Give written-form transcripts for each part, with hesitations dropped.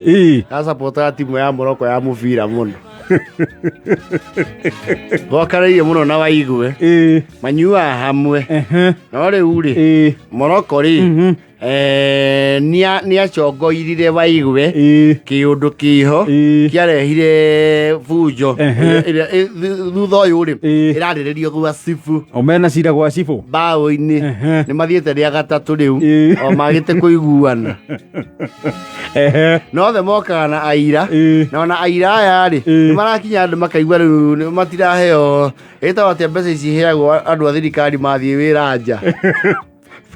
Acapotaga timu ya Morocco ya mũbira mũno. Gokarĩire mũno na Waigue. Manyuaga hamwe. No rĩu rĩ, Morocco rĩ, nĩacongoirire Waigue kĩũndũ kĩho kĩarehire bunjo ĩrĩa thutha ũyũ rĩ ĩrarĩrĩrio gwa cibu. O mena cira gwa cibũ. Mbaũ-inĩ. Nĩ mathiĩte rĩa gatatũ rĩu o magĩte kũiguana. No othe mokaga na aira. Na ona aira aya rĩ, nĩ marakinya andũ makaigua rĩu matiraheo ĩtagwo atĩa mbeca ici iheagwo andũ a thirikari mathiĩ wĩra nja.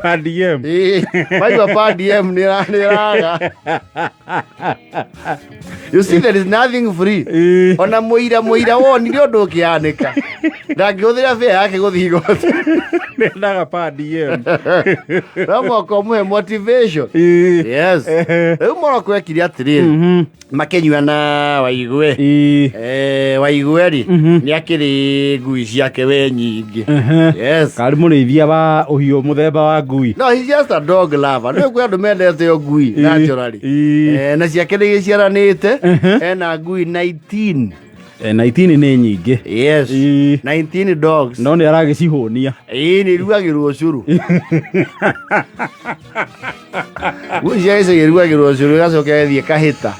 Per diem. Ĩĩ, maigua per diem nĩ ĩraga. You see, there is nothing free. Ona mũira mũira wonire ũndũ ũkĩhanĩka ndangĩhũthĩra bĩa yake gũthiĩ igoti. Nendaga per diem. No mũhaka ũmũhe motivation. Yes. Rĩu Morocco ekire atĩrĩrĩ, makĩnyua na Waigue. Waigue rĩ, nĩ akĩrĩ ngui ciake we nyingĩ. Yes. Karĩ mũrĩithia wa ũhiũ mũthemba wa ngui. No, he's just a dog lover. Nĩ kwĩ andũ mendete o ngui naturally. Na ciake nĩ gĩciaranĩte. Ena ngui 19. 19 nĩ nyingĩ. Yes. 19 dogs. No nĩ aragĩcihũnia. Ĩĩ, nĩ irugagĩrwo ũcũrũ. Ngui cia gĩcagi irugagĩrwo ũcũrũ ĩgacoka ĩgathiĩ kahĩta.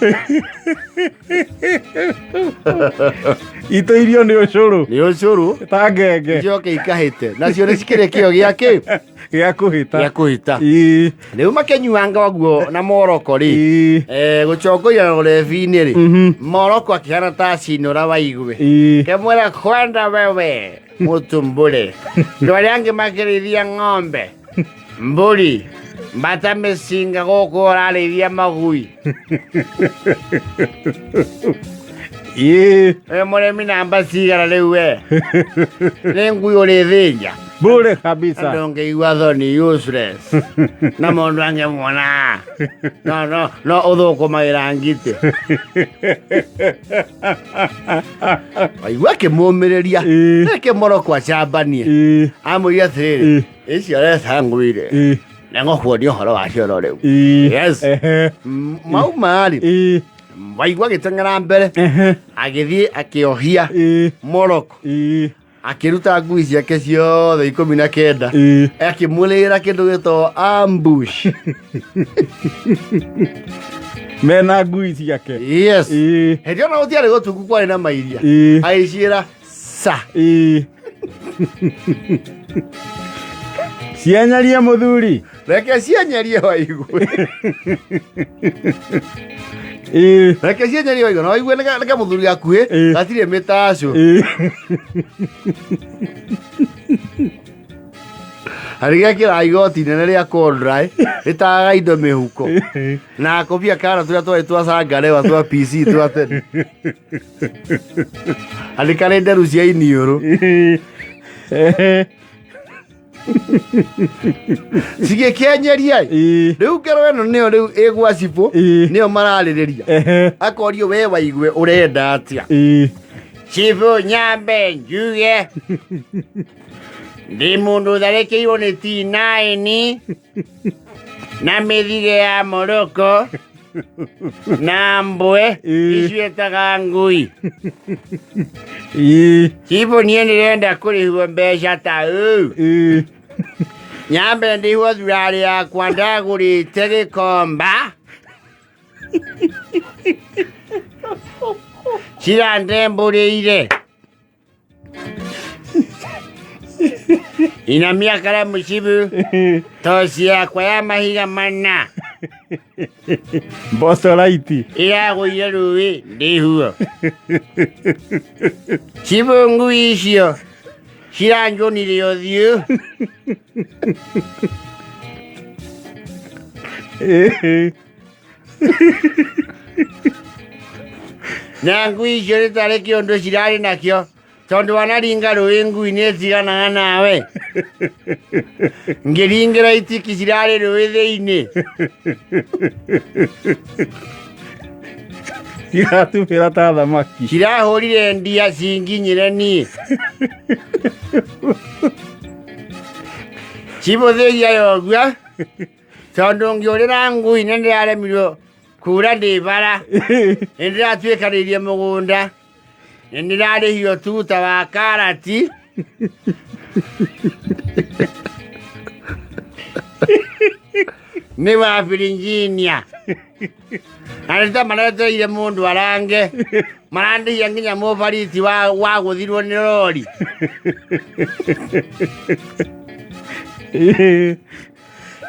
Itũirio nĩ ũcũrũ. Nĩ ũcũrũ. Ta ngenge. Icoke ikahĩte. Nacio nĩ cikĩrĩ kĩo gĩa kĩ? Gĩa kũhĩta. Gĩa kũhĩta. Rĩu makĩnyuanga ũguo na Morocco rĩ. Gũchongoira ũrebi-inĩ rĩ. Morocco akĩhana ta acinũra Waigue. Kĩmwĩra kwenda wewe mũtumbũre. Andũ arĩa angĩ makĩrĩithia ng'ombe, mbũri, mbata mĩcinga gũkũ ũrarĩithia magui. Wĩ mũrĩmi namba cigana rĩu we? Nĩ ngui ũrĩthĩnja. Bure kabisa. Ndũngĩigua thoni, useless. Na mũndũ angĩmuona. No, no, no ũthũkũmagĩra ngitĩ. Waigua akĩmũmĩrĩria. Reke Morocco acambanie. Amwĩrire atĩrĩrĩ, icio aretha ngui-rĩ, nĩngũkuonia ũhoro wacio oro rĩu. Yes. Mauma rĩ, Waigua agĩteng'era mbere, agĩthiĩ akĩohia Morocco. Akĩruta ngui ciake ciothe 19. Akĩmũrĩra kĩndũ gĩtagwo ambush. Mena ngui ciake. Yes. Hĩndĩ ĩyo gũtiarĩ gũtuku, kwarĩ na mairia. Agĩciĩra sa. Cienyerie mũthuri. Reke cienyerie Waigue. Reke cienyerie Waigue. Na Waigue nĩ kamũthuri gakuhĩ, gatirĩ mĩtacũ. Harĩ gekĩraga igoti inene rĩa Kondrai, rĩtagaga indo mĩhuko. Na kobia kana tũrĩa twarĩ twa cangarewa twa PC twa tene. Harĩ karĩ nderu cia iniũrũ. Cigĩkĩenyeria rĩu ngero ĩno nĩyo rĩu ĩgwa cibũ, nĩyo mararĩrĩria. Akorio we Waigue ũrenda atĩa? Cibũ, nyambe njuge ndĩ mũndũ ũtharĩkĩirwo nĩ T9 na mĩthige ya Morocco na mbwe icio ĩtaga ngui. Cibũ, niĩ ndĩrenda kũrĩhwo mbeca ta ũũ. Nyambe ndĩhwo thurarĩ yakwa ndagũrĩte gĩkomba cirandembũrĩire. Inamia karamu cibu toci yakwa ya mahiga mana. Mbocoraiti. Ĩragũire rũĩ ndĩhuo. Cibu, ngui icio ciranjũnire ũthiũ. Na ngui icio nĩ tarĩ kĩũndũ cirarĩ nakĩo, tondũ wanaringa rũĩ ngui nĩ ĩtiganaga nawe. Ngĩringĩra itiki cirarĩ rũĩ thĩinĩ. Iratubĩra ta thamaki. Cirahũrire ndia cinginyĩre niĩ. Cibũthĩria yogua tondũ ngĩũrĩra ngui nĩ ndĩraremirwo. Kura ndĩ bara, nĩ ndĩratuĩkanĩirie mũgũnda, nĩ ndĩrarĩhio tuta wa karati. Nĩ wa birinjinia. Na nĩ ta maretereire mũndũ arange. Marandĩhia nginya mũbariti wa gũthirwo nĩ rori.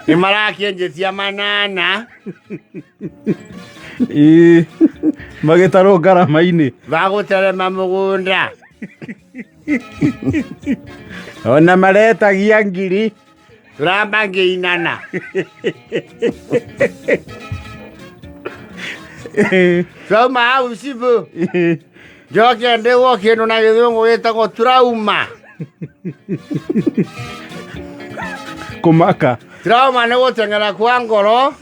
Nĩ marakĩenjetia manana. Ĩĩ. Magĩtarwo ngarama-inĩ. Wa gũterema mũgũnda. Ona maretagia ngiri. Tũramba ngĩinana. Twauma hau cibũ. Njoke ndĩgwo kĩndũ na gĩthũngũ gĩtagwo trauma. Kũmaka. Trauma nĩ gũteng'era kwa ngoro.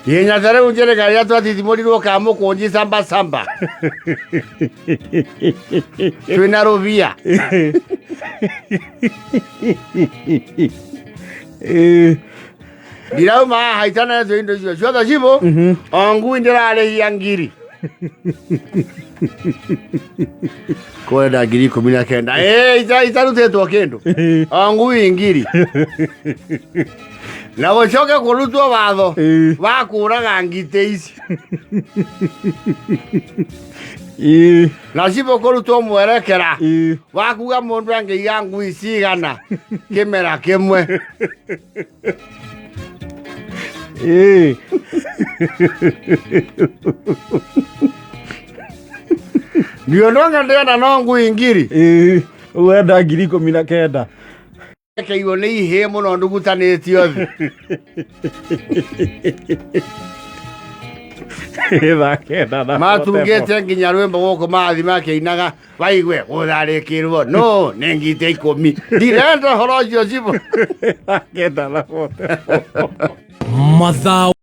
Ihenya ta rĩu njĩrĩga rĩrĩa twatitimũrirwo ka mũkũnji samba samba. Twĩna rũbia. Ĩĩ. Ndirauma haha itanetwo indo icio ciothe cibũ. O ngui ndĩrarĩhia ngiri. Kwenda 19,000. Ĩĩ itarutĩtwo kĩndũ. O ngui ngiri. Na gũcoke kũrutwo watho Ĩĩ. wa kũraga ngitĩ ici. Ĩĩ. Na cibũ kũrutwo mwerekera Ĩĩ. wa kuga mũndũ angĩiga ngui cigana kĩmera kĩmwe. Ĩĩ. Ndiononga ndĩrenda no ngui ngiri. Ĩĩ. Wenda 19,000. Rekeirwo nĩ ihĩĩ mũno ndugutanĩtio thĩ. Thaa kenda na Matungĩte nginya rwĩmbo gũkũ mathi makĩinaga waigue gũtharĩkĩrwo no nĩ ngitĩ 10. Ndirenda ũhoro ũcio cibũ. Thaa kenda na 44. Mathaa.